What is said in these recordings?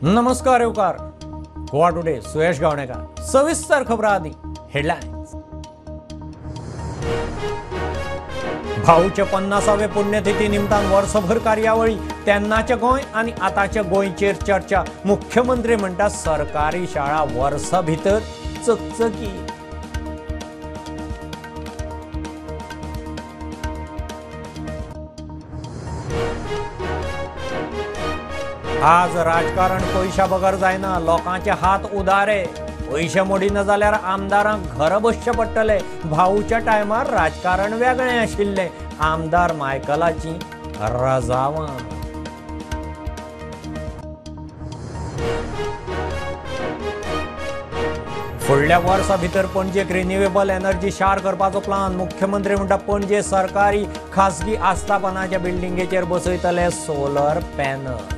नमस्कार येवकार गोवा टुडे सुयश गावणेकर सविस्तर खबरां आदी हेडलायन्स। भाऊचे 50वे पुण्यतिथी निमतान वर्सभर कार्यावळी, तेन्नाचे गोंय आनी आतांचे गोंयचेर चर्चा। मुख्यमंत्री म्हणटा सरकारी शाळा वर्सा भितर चकचकी। आज राजकारण पैशा बगर जायना, लोकांचे हात उदारे, पैशे मोडिना जाल्यार आमदारांक घर बसचें पडटलें। भाऊच्या टायमार राजकारण वेगळें आशिल्लें, आमदार मायकलाची रजावां। फुडल्या वर्सा भितर पणजेक रिन्युएबल एनर्जी शार करपाचो प्लान। मुख्यमंत्री म्हणटा पणजे सरकारी खासगी आस्थापनाच्या बिल्डिंगेचेर बसयतले सोलर पॅनल।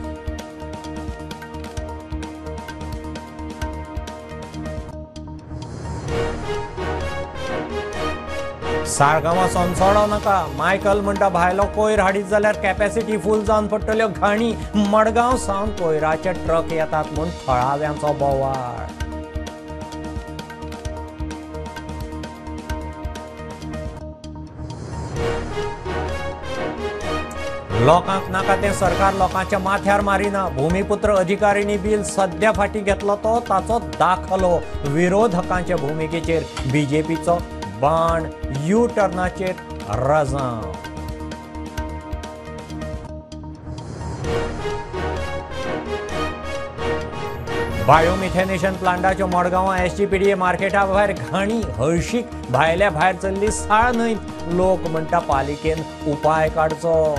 साळगांवां सोनसोडो नाका, मायकल म्हणटा भायलो कोयर हाडीत जाल्यार कॅपॅसिटी फूल जावन पडटल्यो घाणी। मडगांव सावन कोयराचे ट्रक येतात म्हूण थळाव्यांचो बोवाळ। लोकांक नाका तें सरकार लोकांच्या माथ्यार मारिना। भूमिपुत्र अधिकारिणी बिल सद्या फाटीं घेतलो तो ताचो दाखलो। विरोधकांचे भुमिकेचेर बीजेपीचो बाण, you टर्नाचेर रजांव। बायोमिथेनेशन प्लांटाच्यो मडगांवां एसजीपीडीए मार्केटा भायर घाणी, हळशीक भायल्या भायर चल्ली साळ न्हंयत। लोक म्हणटा पालिकेन उपाय काडचो।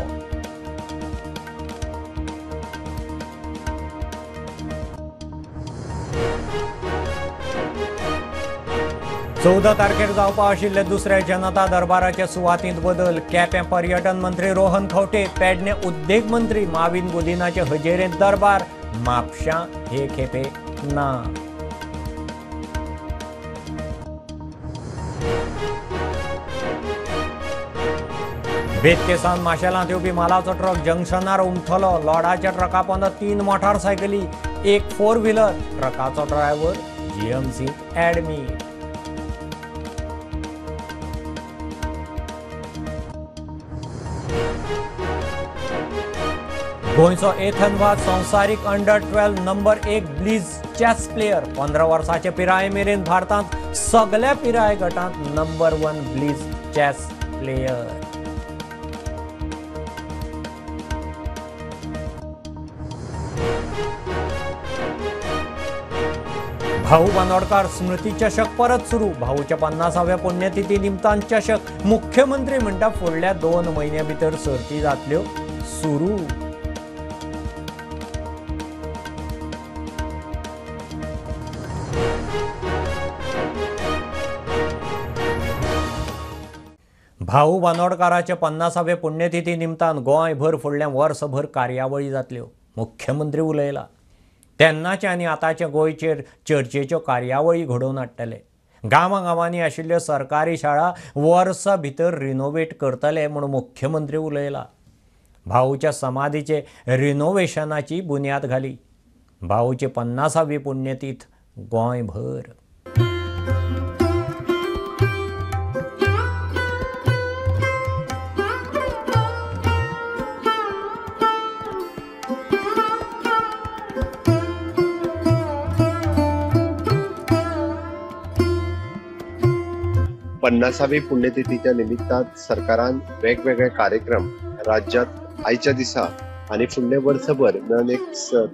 चौदा तारखेर जावपा आशिल्ले दुसऱ्या जनता दरबाराच्या सुवातींत बदल। केपें पर्यटन मंत्री रोहन खंवटे, पेडणे उद्देग मंत्री माविन गुदिनाचे हजेरेंत दरबार। म्हापशां हे खेपे ना। बेतकेसान माशेलांत येवपी मालाचो ट्रक जंक्शनार उमथलो। लोडाच्या ट्रका पोंदा 3 मोटारसायकली, 1 फोर व्हिलर। ट्रकाचो ड्रायव्हर जीएमसींत ऍडमीट। गोंयचो एथन वाज संवसारीक अंडर 12 नंबर 1 ब्लीज चॅस प्लेयर। 15 वर्सांचे पिराये मेरेन भारतांत सगल्या पिराय गटांत नंबर 1 ब्लीज चॅस प्लेयर। भाऊ बांदोडकार स्मृती चषक परत सुरू। भाऊच्या 50व्या पुण्यतिथी निमतान चषक। मुख्यमंत्री म्हणटा फुडल्या 2 म्हयन्या भितर सर्ती जातल्यो सुरू। भाऊ बांदोडकाराचे 50वे पुण्यतिथी निमतान गोंयभर फुडल्या वर्सभर कार्यावळी जातल्यो। मुख्यमंत्री उलयला, तेन्नाचे आनी आतांचे गोंयचेर चर्चेच्यो कार्यावळी घडोवन हाडटले। गांवां गांवांनी आशिल्ल्यो सरकारी शाळा वर्सा भितर रिनोवेट करतले म्हूण मुख्यमंत्री उलयला। भाऊच्या समाधीचे रिनोवेशनाची बुन्याद घाली। भाऊची 50वी पुण्यतीथ गोंयभर। पन्नासावी पुण्यतिथीच्या निमित्तान सरकारान वेगवेगळे कार्यक्रम राज्यात आयच्या दिसा आनी फुडले वर्सभर मेळून एक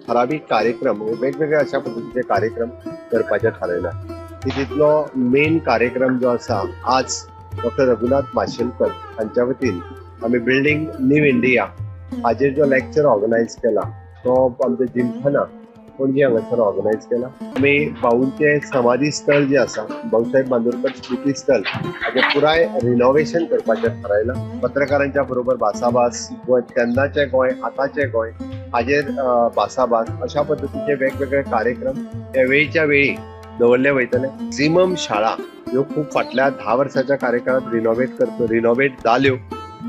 ठरावीक कार्यक्रम वेगवेगळे अशा पद्दतीचे कार्यक्रम करपाचे थारायला। तितूंतलो मेन कार्यक्रम जो आसा आज डॉक्टर रघुनाथ माशेलकर हांच्या वतीन आमी बिल्डींग न्यू इंडिया हाजेर जो लेक्चर ऑर्गनायज केला तो आमच्या जिमखाना पणजी हांगासर ऑर्गनायज केला। आमी भाऊंचे समाधी स्थळ जे आसा भाऊसाहेब बांदोडकर स्मृती स्थळ हाजें पुराय रिनोवेशन करपाचें थारायलां। पत्रकारांच्या बरोबर भासाभास, गोंय तेन्नाचें गोंय आतांचें गोंय हाजेर भासाभास अशा पद्दतीचे वेगवेगळे कार्यक्रम हे वेळच्या वेळी दवरले वयतले। मॅक्झिमम शाळा ह्यो खूब फाटल्या 10 वर्साच्या कार्यकाळात रिनोवेट जाल्यो,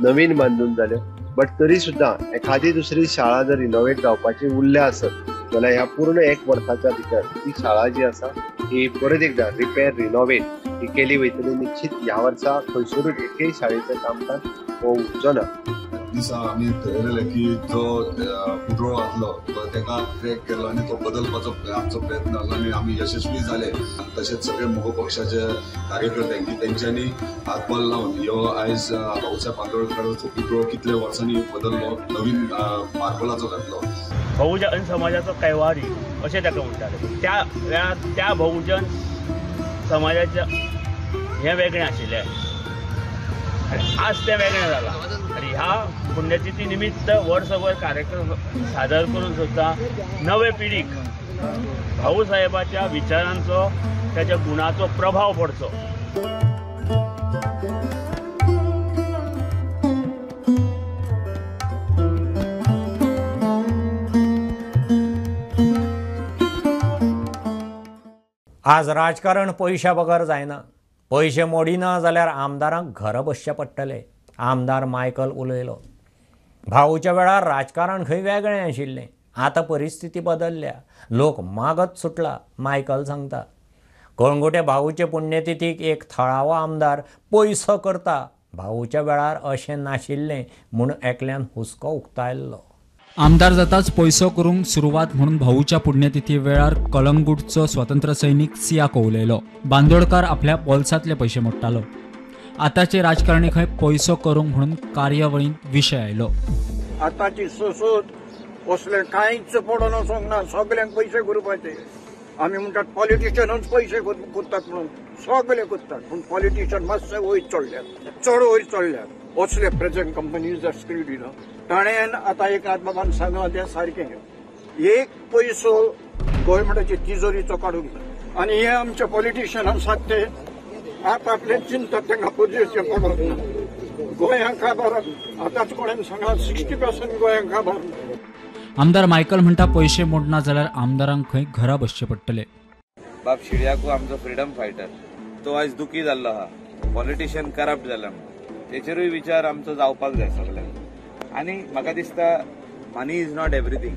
नवीन बांदून जाल्यो, बट तरी सुद्दां एखादी दुसरी शाळा जर रिनोवेट जावपाची उरल्या आसत जाल्यार ह्या पूर्ण एक वर्साच्या भितर ही शाळा जी आसा ही परत एकदा रिपेर रिनोवेट ही केली वयतली. निश्चित ह्या वर्सा खंयसरूच एकय शाळेचें कामकाज हो उरचो ना. दिसा आमी ठरयलेलें की जो पुतळो आसलो तो तेका ट्रॅक केलो आनी तो बदलपाचो आमचो प्रयत्न जालो आनी आमी यशस्वी जाले. तशेंच सगळे मगो पक्षाचे कार्यकर्त्यांक की तेंच्यांनी हातभार लावन ह्यो आयज भाऊसाहेब बांदोडकराचो पुतळो कितले वर्सांनी बदललो, नवीन मार्बलाचो घातलो. बहुजन समाजाचो कैवारी अशें ताका म्हणटाले. त्या वेळार त्या बहुजन समाजाचें हें वेगळें आशिल्लें आनी आज तें वेगळें जालां. आनी ह्या पुण्यतिथी निमित्त वर्सभर कार्यक्रम सादर करून सुद्दां नवे पिढीक भाऊसाहेबाच्या विचारांचो ताच्या गुणाचो प्रभाव पडचो. आज राजकारण पयशा बगर जायना. पयशे मोडिना जाल्यार आमदारांक घरा बसचें पडटलें. आमदार मायकल उलयलो. भाऊच्या वेळार राजकारण खंय वेगळें आशिल्लें, आतां परिस्थिती बदलल्या, लोक मागत सुटला. मायकल सांगता कळंगुटे भाऊचे पुण्यतिथीक एक थळावो आमदार पयसो करता. भाऊच्या वेळार अशें नाशिल्लें म्हूण एकल्यान हुस्को उक्तायल्लो. आमदार जाताच पयसो करूंक सुरवात म्हणून भाऊच्या पुण्यतिथी वेळार कलंगूटचो स्वतंत्र सैनिक सियाको उलयलो. बांदोडकार आपल्या बोल्सांतले पयशे मोडटालो. आतांचे राजकारणी खंय पयसो करूंक म्हणून कार्यावळींत विशय आयलो. आतांची सोसोत असलें कांयच पडोन वचोंक ना, सगल्यांक पयशे करपाचे. आमी म्हणटात पॉलिटिशियनूच पयशे करतात म्हणून, सगळे करतात, पूण पॉलिटिशियन मातशे वयर चडल्यात, चड वयर चडल्यात. असले प्रेझेंट कंपनीज स्क्रीड न्हू ताणें आतां एक बाबान सांगलां तें सारकें, एक पयसो गव्हर्मेंटाचे तिजोरीचो काडूंक ना. आनी हे आमचे पॉलिटिशियन आसात ते आप आपले चिंततात, तांकां पोजिशन पडोंक ना. गोंयांक काबार आतांच कोणें सांगलां 60% गोंयांक काबार. आमदार मायकल म्हणटा पयशे मोडना जाल्यार आमदारांक खंय घरा बसचे पडटले. बाब शिर्याको आमचो फ्रिडम फायटर, तो आयज दुखी जाल्लो आहा, पॉलिटिशियन करप्ट जाला म्हणून तेचेरूय विचार आमचो जावपाक जाय सगल्यांक. आनी म्हाका दिसता मनी is not everything.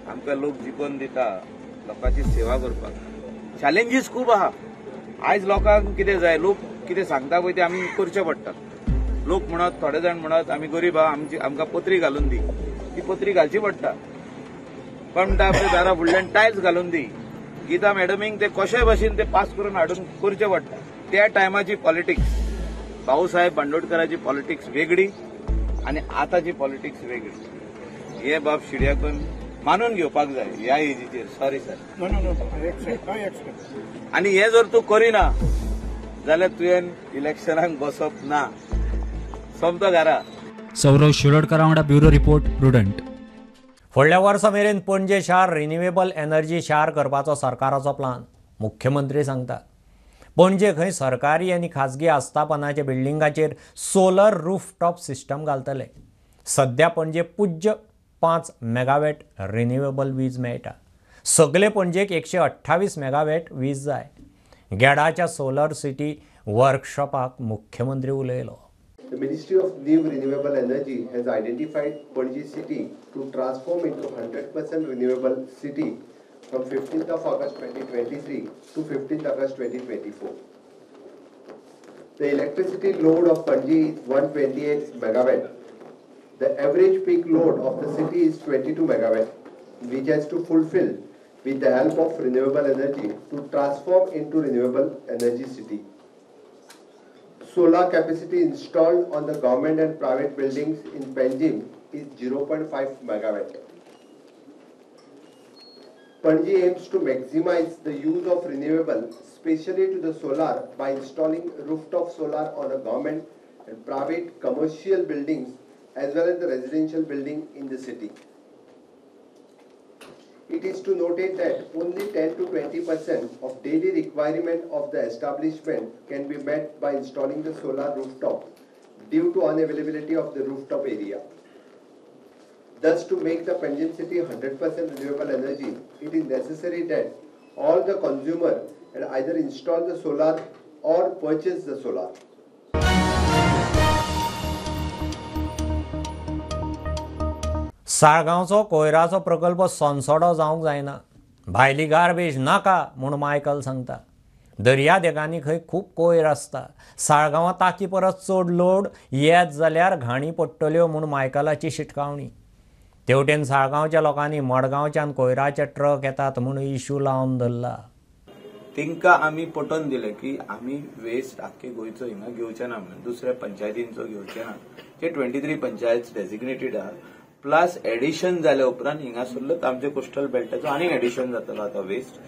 आमकां लोक जिखोवन दिता लोकांची सेवा करपाक. चॅलेंजीस खूब आहा. आयज लोकांक कितें जाय, लोक कितें सांगता पळय तें आमी करचें पडटा. लोक म्हणत, थोडे जाण म्हणत आमी गरीब आहा, आमची आमकां पत्री घालून दी, ती पत्री घालची पडटा. पण म्हणटा आपल्या दारा फुडल्यान टायल्स घालून दी, गीता मॅडमींक ते कशेय भाशेन ते पास करून हाडून करचें पडटा. त्या टायमाची पॉलिटिक्स, भाऊसाहेब बांदोडकराची पॉलिटिक्स वेगळी आनी आतांची पॉलिटिक्स वेगळी. हे बाब शिर्याकून मानून घेवपाक जाय ह्या एजीचेर. Sorry sir. आनी हे जर तूं करिना जाल्यार तुवें इलेक्शनाक बसप ना, सोमतो घरा. सौरव शिरोडकर वांगडा ब्युरो रिपोर्ट, प्रुडंट. फुडल्या वर्सा मेरेन पणजे शार रिन्युएबल एनर्जी शार करपाचो सरकाराचो प्लान, मुख्यमंत्री सांगता. पणजे खंय सरकारी आनी खाजगी आस्थापनाच्या बिल्डिंगाचेर सोलर रूफटॉप सिस्टम घालतले. सध्या पणजे पूज्य 5 मेगावॅट रिन्युएबल वीज मेळटा. सगळे पणजेक 128 मेगावॅट वीज जाय. गेडाच्या सोलर सिटी वर्कशॉपाक मुख्यमंत्री उलयलो. The Ministry of New Renewable Energy has identified Panaji city to transform into 100% renewable city from 15th of August 2023 to 15th August 2024. The electricity load of Panaji is 128 megawatt. The average peak load of the city is 22 megawatt, which has to fulfill with the help of renewable energy to transform into renewable energy city. Solar capacity installed on the government and private buildings in Panjim is 0.5 megawatt. Panaji aims to maximize the use of renewable, especially to the solar, by installing rooftop solar on a government and private commercial buildings as well as the residential building in the city. It is to note that only 10 to 20% of daily requirement of the establishment can be met by installing the solar rooftop due to unavailability of the rooftop area. Thus, to make the Panjim city 100% renewable energy, it is necessary that all the consumer and either install the solar or purchase the solar. साळगांवचो कोयराचो प्रकल्प सोनसोडो जावंक जायना, भायली garbage नाका म्हूण Michael सांगता। दर्यादेगांनी खंय खूब कोयर आसता, साळगांवां ताकी परस चड लोड येत जाल्यार घाणी पडटल्यो म्हूण मायकलाची शिटकावणी। तेवटेन साळगांवच्या लोकांनी मडगांवच्यान कोयराचे ट्रक येतात म्हूण इशू लावन धरला। तांकां आमी पटोवन दिलें की आमी वेस्ट आख्खे गोंयचो हिंगा घेवचे ना म्हणून, दुसऱ्या पंचायतींचो घेवचे ना। ते 23 पंचायत डेजिग्नेटेड आहा, प्लस एडिशन जाल्या उपरांत हिंगासरलोच आमचे कोस्टल बेल्टाचो आनीक एडिशन जातलो आतां waste.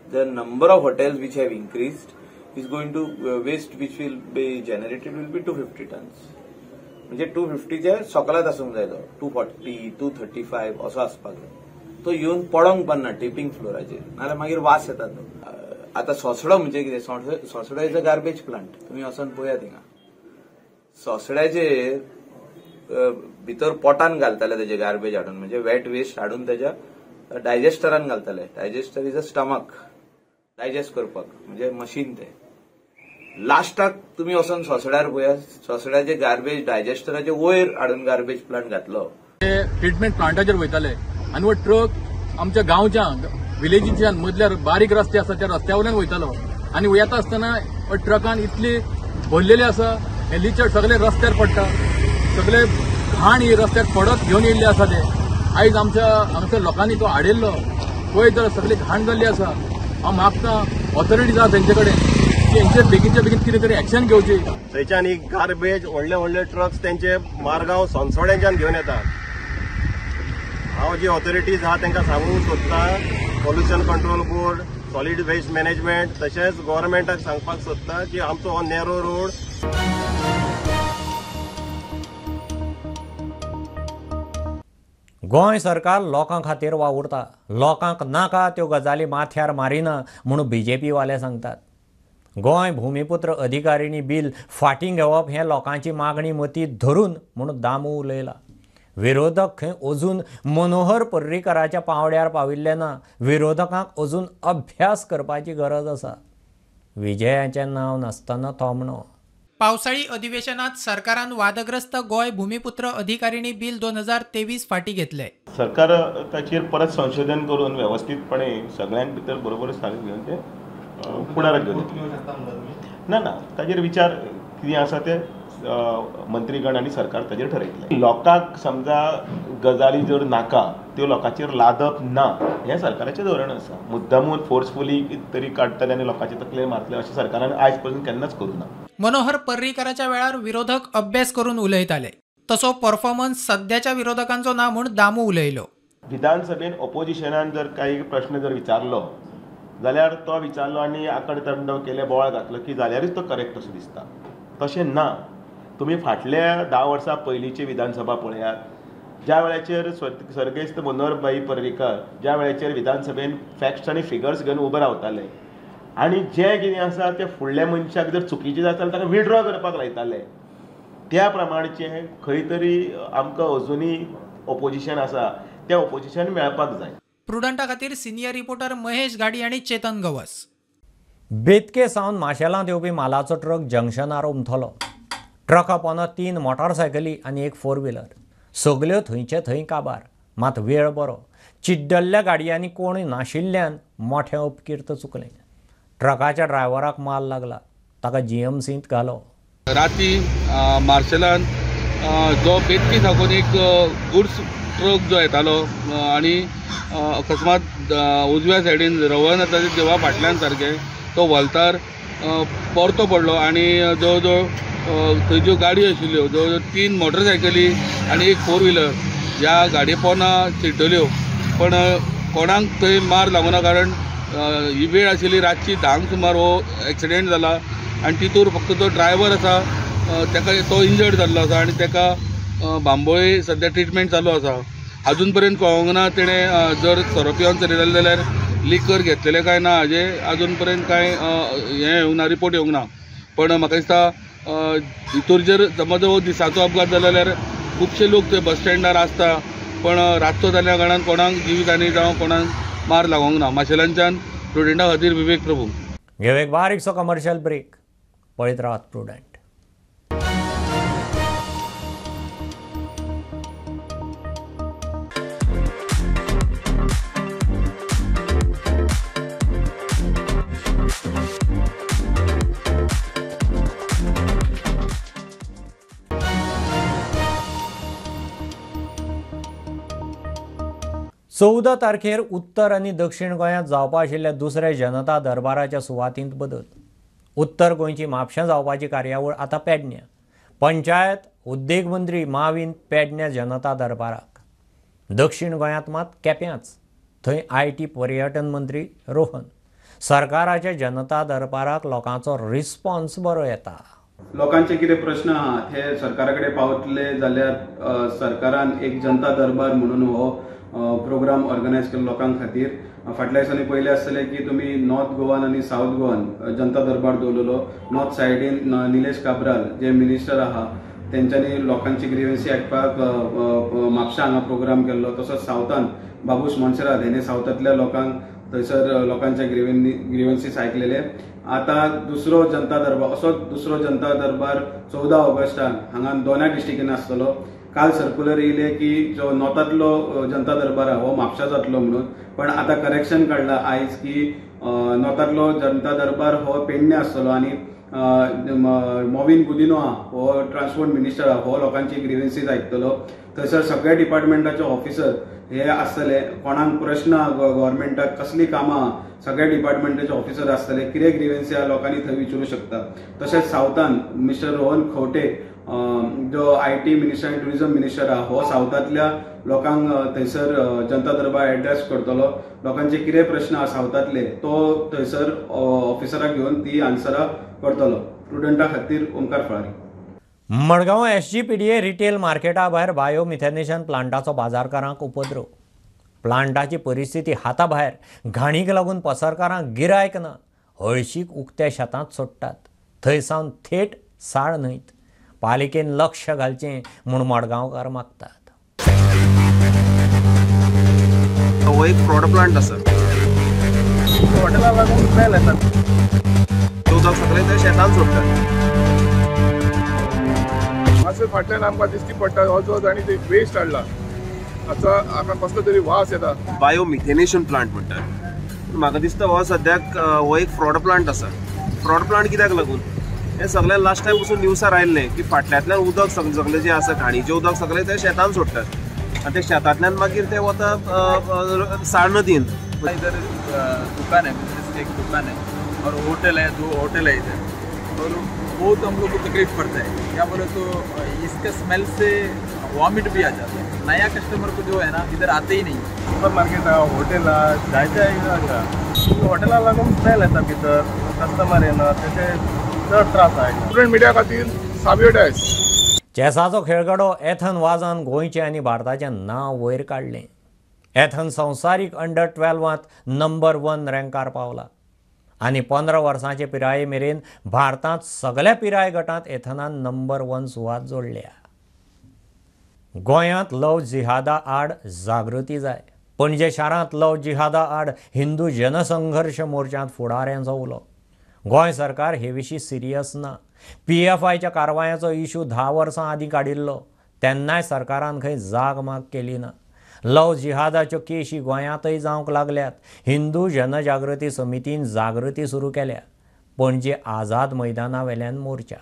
The number of hotels which have increased is going to waste which will be generated will be 250 tons. म्हणजे 250 च्या सकलात आसूंक जाय तो 240 235 असो आसपाक जाय। तो येवन पडोंक पण ना टिपिंग फ्लोराचेर, नाजाल्यार मागीर वास येता तो। आतां सोसडो म्हणजे कितें, सोसडो is a garbage plant. तुमी वचोन पळयात थिंगा सोसड्याचेर भितर पोटान घालताले तेजे गार्बेज हाडून, म्हणजे वेट वेस्ट हाडून तेज्या डायजेस्टरान घालताले। Digester is a stomach, digest करपाक म्हणजे मशीन ते। लास्टाक तुमी वचोन सोसड्यार पळयात, सोसड्याचे गार्बेज डायजेस्टराचे वयर हाडून गार्बेज प्लांट घातलो। ट्रिटमेंट प्लांटाचेर वयताले आनी हो ट्रक आमच्या गांवच्या विलेजीच्यान मदल्या बारीक रस्ते आसा त्या रस्त्या वयल्यान वयतालो आनी येता आसतना ट्रकान इतली भरलेली आसा, हे लिचर सगळे रस्त्यार पडटा, सगळे घाण ही रस्त्यार पडत घेवन येयल्ले आसा ते। आयज आमच्या हांगासर लोकांनी तो हाडिल्लो पळयत जाल्यार सगळी घाण जाल्ली आसा। हांव मागता ऑथॉरिटीज आसा तेंचे कडेन की हेंचेर बेगीनच्या बेगीन कितें तरी एक्शन घेवची। थंयच्यान ही गार्बेज व्हडले व्हडले ट्रक्स तेंचे मारगांव सोनसोड्यांच्यान घेवन येतात। हांव जी ऑथॉरिटीज आहा तांकां सांगूंक सोदता, pollution control board, solid waste management तशेंच गव्हर्मेंटाक सांगपाक सोदता की आमचो हो नॅरो रोड। गोंय सरकार लोकां खातीर वावुरता, लोकांक नाका त्यो गजाली माथ्यार मारिना म्हूण बीजेपी वाले सांगतात। गोंय भूमिपुत्र अधिकारिणी बिल फाटीं घेवप हें लोकांची मागणी मतींत धरून म्हूण दामू उलयला। विरोधक खंय अजून मनोहर पर्रीकराच्या पांवड्यार पाविल्ले ना, विरोधकांक अजून अभ्यास करपाची गरज आसा। विजयाचें नांव नासतना थोमणो। पावसाळी अधिवेशनात सरकारान वादग्रस्त गोंय भूमिपुत्र अधिकारिणी बिल 2023 फाटी घेतले। सरकार ताचेर परत संशोधन करून वेवस्थीतपणे सगळ्यांक भितर बरोबर सांगून घेवन ते फुडाराक घेवन ना ना ताचेर विचार कितें आसा ते मंत्रीगण आनी सरकार ताचेर ठरयतले। लोकांक समजा गजाली जर नाका त्यो लोकांचेर लादप ना हें सरकाराचें धोरण आसा। मुद्दामून फोर्सफुली कितें तरी काडटले आनी लोकांचे तकलेर मारतले अशें सरकारान आयज पर्यंत केन्नाच करूं ना। मनोहर पर्रीकराच्या वेळार विरोधक अभ्यास करून उलयताले, तसो परफॉर्मन्स सध्याच्या विरोधकांचो ना म्हूण दामू उलयलो। विधानसभेन ऑपोजिशनान जर काही प्रश्न जर विचारलो जाल्यार तो विचारलो आनी आकड तंडव केले बोवाळ घातलो की जाल्यारूच तो करेक्ट असो दिसता, तशें ना। तुमी फाटल्या 10 वर्सां पयलींची विधानसभा पळयात, ज्या वेळाचेर सर्गेस्त मनोहर भाई पर्रीकर ज्या वेळाचेर विधानसभेन फॅक्ट्स आनी फिगर्स घेवन उबे रावताले आनी जें कितें आसा तें फुडल्या मनशाक जर चुकीचें जाता जाल्यार ताका विड्रॉ करपाक लायताले, त्या प्रमाणचें खंय तरी आमकां अजुनूय ऑपोजिशन आसा, तें ऑपोजिशन मेळपाक जाय। प्रुडंटा खातीर सिनियर रिपोर्टर महेश घाडी आनी चेतन गवस। बेतके सावन माशेलांत येवपी मालाचो ट्रक जंक्शनार उमथलो। ट्रका पोंदा 3 मोटारसायकली आनी एक 4 व्हिलर, सगल्यो थंयचे थंय काबार। मात वेळ बरो, चिड्डल्ल्या गाडयांनी कोण नाशिल्ल्यान मोठें अपकीर्त चुकलें। ट्रकाच्या ड्रायव्हराक माल लागला, ताका जीएमसींत घालो। राती मार्शेलान जो बेतकी साकून एक गुड्स ट्रक जो येतालो आनी अकस्मात उजव्या सायडीन रवळनाथाच्या देवा फाटल्यान सारकें तो व्हलतार परतो पडलो आनी जवळ जवळ थंय ज्यो गाडयो आशिल्ल्यो जवळ जवळ 3 मोटरसायकली आनी एक 4 व्हिलर ह्या गाडये पोंदा चिड्डल्यो, पण कोणाक थंय मार लागूना कारण ही वेळ आशिल्ली रातची 10 सुमार हो एक्सिडेंट जाला आनी तितूर फक्त तो ड्रायव्हर आसा ताका तो इंजर्ड जाल्लो आसा आनी ताका बांबोळे सद्या ट्रिटमेंट चालू आसा। अजून पर्यंत कळोंक ना तेणें जर सोरो पिवन चलयताले जाल्यार लिकर घेतलेलें काय ना हाजें अजून पर्यंत कांय हें येवंक ना, रिपोर्ट येवंक ना। पण म्हाका दिसता हितूर जर समज हो दिसाचो अपघात जालो जाल्यार खुबशे लोक थंय बस स्टँडार आसता, पण रातचो जाल्या कारणान कोणाक जिवीत आनी जावं कोणाक मार लागोंक ना। माशेलांच्यान प्रुडंटा खातीर विवेक प्रभू। घेव एक बारीकसो कमर्शियल ब्रेक, पळयत रावात प्रुडंट। 14 तारखेर उत्तर आनी दक्षिण गोंयांत जावपा आशिल्ल्या दुसऱ्या जनता दरबाराच्या सुवातींत बदल. उत्तर गोंयची म्हापशां जावपाची कार्यावळ आतां पेडण्यां. पंचायत उद्देग मंत्री माविन पेडण्यां जनता दरबाराक. दक्षिण गोंयांत मात केप्यांच, थंय IT पर्यटन मंत्री रोहन. सरकाराच्या जनता दरबाराक लोकांचो रिस्पॉन्स बरो येता. लोकांचे कितें प्रश्न आहात हे सरकारा कडेन पावतले जाल्यार सरकारान एक जनता दरबार म्हणून हो प्रोग्राम ऑर्गनायज केलो लोकां खातीर. फाटल्या दिसांनी पयलें आसतलें की तुमी नॉर्थ गोवान आनी सावथ गोवान जनता दरबार दवरलेलो. नॉर्थ सायडीन निलेश काब्राल जे मिनिस्टर आहा तेंच्यांनी लोकांची ग्रिव्हन्सी आयकपाक म्हापशा हांगा प्रोग्राम केल्लो. तसोच सावथान बाबूश मोन्सेरात हेणे सावथांतल्या लोकांक थंयसर लोकांच्या ग्रिव्हन्सीस आयकलेले. आतां दुसरो जनता दरबार असोच दुसरो जनता दरबार 14 ऑगस्टाक हांगा दोनाय डिस्ट्रिक्टीन आसतलो. काल सर्कुलर येयले की जो नॉर्थांतलो जनता दरबार आहा हो म्हापशा जातलो म्हणून, पण आतां करेक्शन काडला आयज की नॉर्थांतलो जनता दरबार हो पेडणे आसतलो आनी मॉविन गुदिन्हो आहा हो ट्रान्सपोर्ट मिनिस्टर आहा हो लोकांची ग्रिव्हन्सीस आयकतलो. थंयसर सगळ्या डिपार्टमेंटाचे ऑफिसर हे आसतले. कोणाक प्रश्न गव्हर्मेंटाक कसली कामां सगळ्या डिपार्टमेंटाचे ऑफिसर आसतले, कितें ग्रिव्हन्सी आहा लोकांनी थंय विचारूं शकता. तशेंच सावथान मिस्टर रोहन खंवटे जो IT minister आनी टुरिझम मिनिस्टर आहा हो सावथांतल्या लोकांक थंयसर जनता दरबार एड्रेस करतलो. लोकांचे कितें प्रश्न आहा सावथांतले तो थंयसर ऑफिसराक घेवन ती आन्सरां करतलो. प्रुडंटा खातीर ओमकार फळारी. मडगांव SGPDA retail मार्केटा भायर बायोमिथेनेशन प्लांटाचो बाजारकारांक उपद्रव. प्लांटाची परिस्थिती हाता भायर, घाणीक लागून पसरकारांक गिरायक ना. हळशीक उक्त्या शेतांत सोडटात, थंय सावन थेट साळ न्हंयत. पालिकेन लक्ष घालचें म्हूण मडगांवकार मागतात. हो एक फ्रॉड प्लांट आसा. हॉटेला लागून स्मेल येता, उदक सगळें ते शेतान सोडटात. मातशें फाटल्यान आमकां दिश्टी पडटा हो जो जाणी ते वेस्ट हाडला हाचो आमकां कसलो तरी वास येता. बायोमिथेनेशन प्लांट म्हणटात. म्हाका दिसता हो सद्याक हो एक फ्रॉड प्लांट आसा. फ्रॉड प्लांट कित्याक लागून हें सगळें लास्ट टायम पसून न्यूजार आयिल्लें की फाटल्यांतल्यान उदक सगळें जें आसा घाणीचें उदक सगळें तें शेतान सोडटात आनी ते शेतांतल्यान मागीर तें वता साळ नदीन. इधर दुकान है, बिजनेस एक दुकान है और होटल है, 2 होटल है इधर, और बहुत हम लोग को तकलीफ पड़ता है. क्या बोले तो इसके स्मेल से वॉमिट भी आ जाता है. नया कस्टमर को जो है ना इधर आते ही नहीं. सुपर मार्केट आहा, हॉटेल आहा, जायते हांगा हॉटेला लागून स्मेल येता भितर, कस्टमर येना, तेचे चड त्रास आहा. स्टुडंट मिडिया खातीर सावियो डायस. चेसाचो खेळगडो एथन वाजान गोंयचें आनी भारताचें नांव वयर काडलें. एथन संवसारीक अंडर 12 नंबर 1 रँकार पावला आनी 15 वर्सांचे पिराये मेरेन भारतांत सगळ्या पिराय गटांत एथनान नंबर 1 सुवात जोडल्या. गोंयांत लव जिहादा आड जागृती जाय. पणजे शारांत लव जिहादा आड हिंदू जनसंघर्श मोर्चांत फुडाऱ्यांचो उलो. गोंय सरकार हे विशीं सिरियस ना. PFIच्या कारवायांचो इशू 10 वर्सां आदीं काडिल्लो, तेन्नाय सरकारान खंय जाग माग केली ना. लव जिहादाच्यो केशी गोंयांतय जावंक लागल्यात. हिंदू जनजागृती समितीन जागृती सुरू केल्या. पणजे आझाद मैदाना वेल्यान मोर्चा.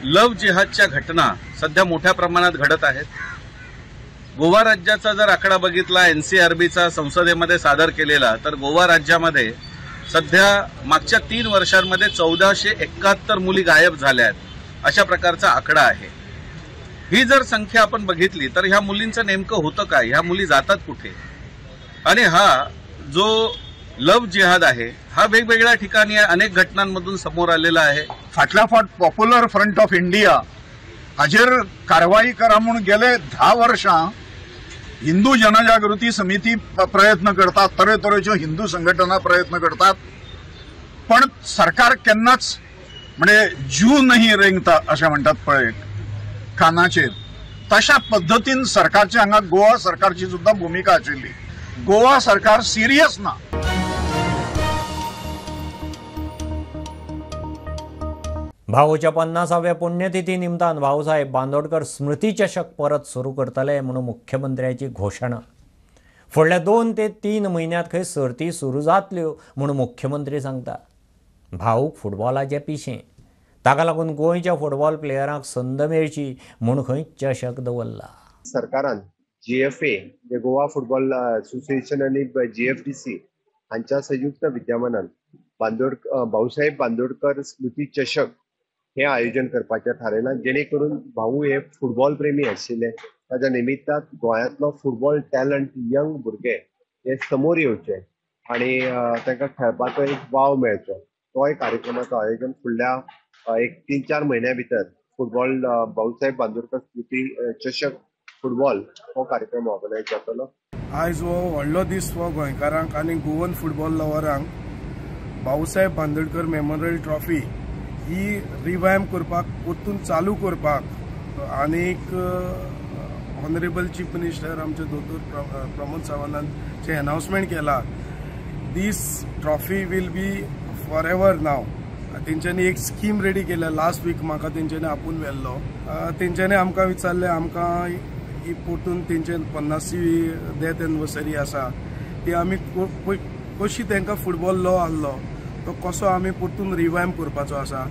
लव जिहादच्या घटना सध्या मोठ्या प्रमाणात घडत आहेत. गोवा राज्याचा जर आकडा बघितला NCRBचा संसदेमध्ये सादर केलेला, तर गोवा राज्यामध्ये सध्या मागच्या 3 वर्षांमध्ये 1471 मुली गायब झाल्या आहेत अशा प्रकारचा आकडा आहे. ही जर संख्या आपण बघितली तर ह्या मुलींचं नेमकं होतं काय, ह्या मुली जातात कुठे? आणि हा जो लव जिहाद आहे हा वेगवेगळ्या ठिकाणी अनेक घटनांमधून समोर आलेला आहे. फाटल्या फाट पॉप्युलर फ्रंट ऑफ इंडिया हाजेर कारवाई करा म्हूण गेले 10 वर्षां हिंदू जनजागृती समिती प्रयत्न करतात, तरेतरेच्यो हिंदू संघटना प्रयत्न करतात, पण सरकार केन्नाच म्हणजे जीव नाही रेंगता अशें म्हणटात पळय कानाचेर, तशा पद्दतीन सरकारची हांगा गोवा सरकारची सुद्धा भूमिका आशिल्ली. गोवा सरकार सिरियस ना. भाऊच्या 50व्या पुण्यतिथी निमतान भाऊसाहेब बांदोडकर स्मृती चषक परत सुरू करतले म्हणून मुख्यमंत्र्याची घोशणा. फुडल्या 2 ते 3 म्हयन्यांत खंय सर्ती सुरू जातल्यो म्हणून मुख्यमंत्री सांगता. भाऊक फुटबॉलाचें पिशें, ताका लागून गोंयच्या फुटबॉल प्लेयरांक संद मेळची म्हूण खंय चषक दवरला. सरकारान GFA म्हणजे गोवा फुटबॉल असोसिएशन आनी GFDC हांच्या संयुक्त विद्यमानान भाऊसाहेब बांदोडकर स्मृती चषक हे आयोजन करपाचें थारायलां, जेणे करून भाऊ हे फुटबॉल प्रेमी आशिल्ले, ताच्या निमित्तान गोंयांतलो फुटबॉल टॅलंट यंग भुरगे हे समोर येवचे आनी तांकां खेळपाचो एक वाव मेळचो. तोय कार्यक्रमाचो आयोजन फुडल्या एक 3-4 म्हयन्या भितर फुटबॉल भाऊसाहेब बांदोडकर स्मृती चषक फुटबॉल हो कार्यक्रम ऑर्गनायज जातलो. आयज हो व्हडलो दीस हो गोंयकारांक आनी गोवन फुटबॉल लवरांक. भाऊसाहेब बांदोडकर मेमोरियल ट्रॉफी ही रिवायम करपाक, परतून चालू करपाक आनीक ऑनरेबल चीफ मिनिस्टर आमचे दोतोर प्रमोद सावंतान जे अनाउन्समेंट केला, this trophy will be forever now. तेंच्यांनी एक स्कीम रेडी केल्या. लास्ट वीक म्हाका तेंच्यांनी आपोवन व्हेल्लो. तेंच्यांनी आमकां विचारलें, आमकां ही परतून तेंचे 50वी डेथ एनिवर्सरी आसा ती आमी कशी तांकां फुटबॉल लो आहलो तो कसो आमी परतून रिवायम करपाचो आसा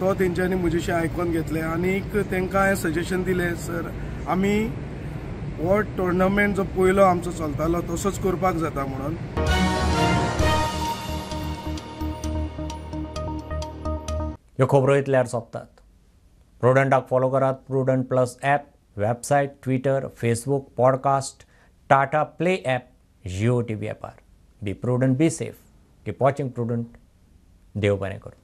तो तेंच्यांनी म्हजेशी आयकोन घेतलें. आनीक तांकां हांवें सजेशन दिलें, सर आमी हो टुर्नामेंट जो पयलो आमचो चलतालो तसोच करपाक जाता म्हणून. ह्यो खबरो इतल्यार सोंपतात. प्रुडंटाक फॉलो करात. Prudent plus app, website, Twitter, Facebook, podcast, Tata Play app, Jio TV ॲपार. Be prudent, be safe, keep watching Prudent. देव बरें करूं.